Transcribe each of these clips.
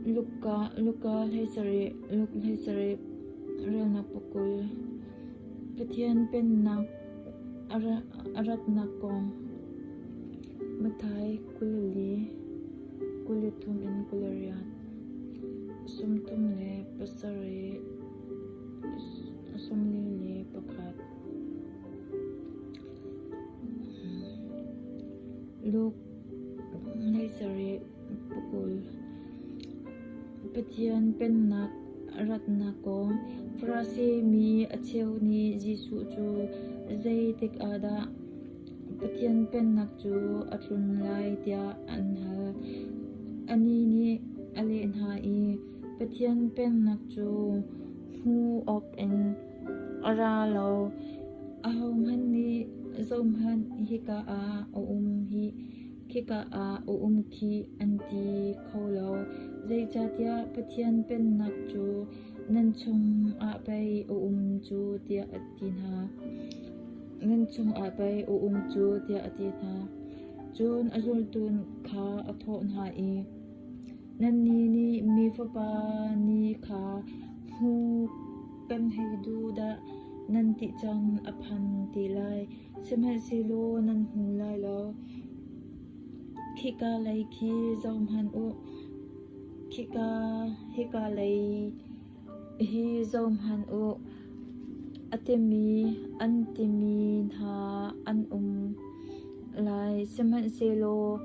Luka 17, Luke 17, relnak pakul. Pathian Pennak a ratnak kong. Matthai 24, 33 in 28. 37, 41. Luke 17, pakul. Pathian Pennak ratnak kong Farasi mi a cheu nih Jesuh cu zeitik ah dah Pathian Pennak cu a tlun lai tiah an hal. Anih nih a leh hna i, Pathian Pennak cu hmuh awkin a ra lo. Ahohmanh nih zohhmanh hika ah a um hih, khika ah a um khih an ti kho lo. Zeicahtiah Pathian Pennak cu nan chungah pei a um cu tiah a ti hna. Nan chungah pei a um cu tiah a ti hna. Cun a zultu kha a thawh hna i, Nannih nih Mi Fapa ni kha hmu kan hei duh dah nan ti cang a phan te lai. Sihmanhsehlaw nan hmu lai lo. Khika lei khi zohhmanh u, hika lei hi zohhmanh u, a timi an timi hna an um lai. Sihmanhsehlaw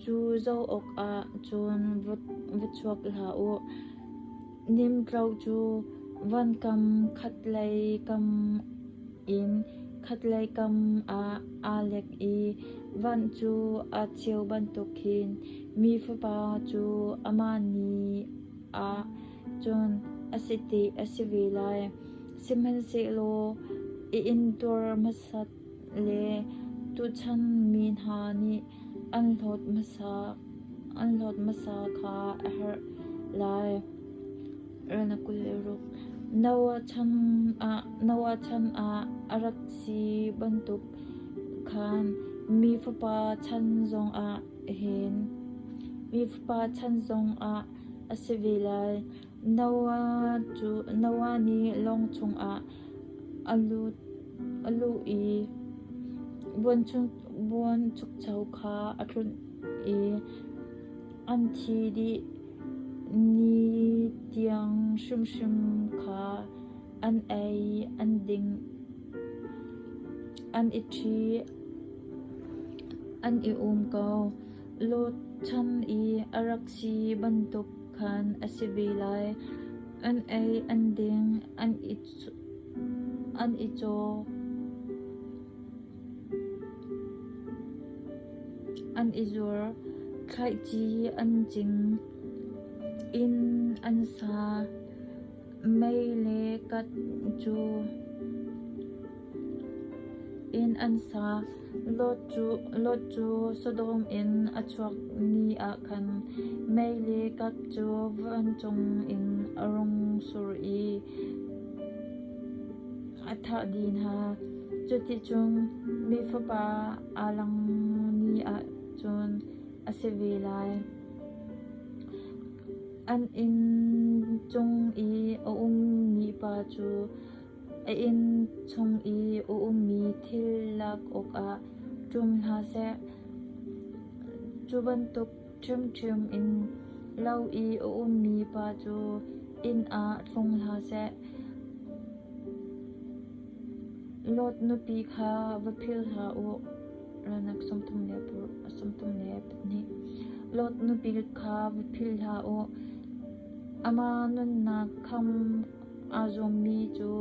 cu zoh awkah cun va chuak hlah u. Nimtlau cu vankam khatlei kam in khatlei kam ah aa lek i van cu aa cheu bantuk khin mi Fapa cu amah ni ah cun a si ti a si ve lai. Sihmanhsehlaw i intuar hmasat le tuchan mi hna nih an hlawt hmasa kha a herh lai. Noah chan ah a rak si bantuk khan mi fapa chan zongah a si ve lai. Noah nih lawng chungah a luh i buanchukcho kha a tlunh i an thi dih. Ni tiang hrimhrim kha an ei, an ding, an i ṭhi, an i um ko. Lot chan i a rak si bantuk khan a si ve lai. An ei, an ding, an i caw, An i zuar, thlaici an cing, inn an sa, mei le kat cu inn an sa. Lot cu Sodom in a chuak ni ah khan mei le kat cu vancung in a rung sur i a thah dih hna. Cuticun mi Fapa aa lang ni ahcun a si ve lai. An inn cung i a ummi pa cu a inn chung i a ummi thil lak awkah ṭum hna seh. Cu bantuk ṭhiamṭhiam in lo i a ummi pa cu inn ah tlung hlah seh. Lot nupi kha va philh hlah u. Ranak 32. Lot nupi kha va philh hlah u. Amah nunnak khamh aa zuammi cu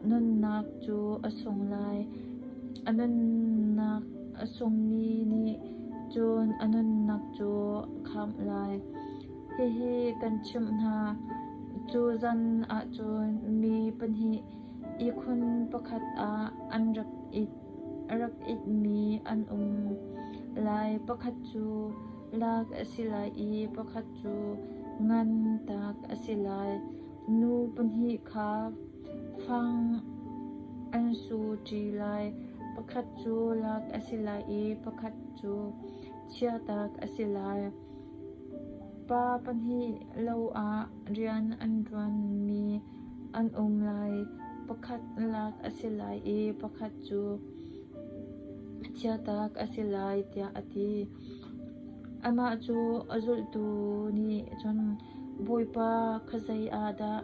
nunnak cu a sung lai. A nunnak a sungmi nih cun a nunnak cu a khamh lai. Hihi kan chimh hna, cu zan ahcun mi pahnih ihkhun pakhat ah an rak itmi an um lai. Pakhat cu lak a si lai i pakhat cu ngantak a si lai. Nu pahnih kha fang an su ṭi lai. Pakhat cu lak a si lai i pakhat cu chiahtak a si lai. Pa pahnih lo ah rian a ṭuanmi an um lai, pakhat lak a si lai i pakhat cu chiahtak a si lai, tiah a ti. Amah cu a zultu nih cun, Bawipa, khuazei ah dah,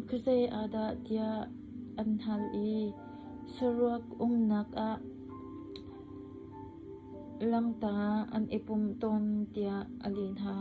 khuazei ah dah tiah an hal i saruak umnak ah langta an i pum tawn tiah a leh hna.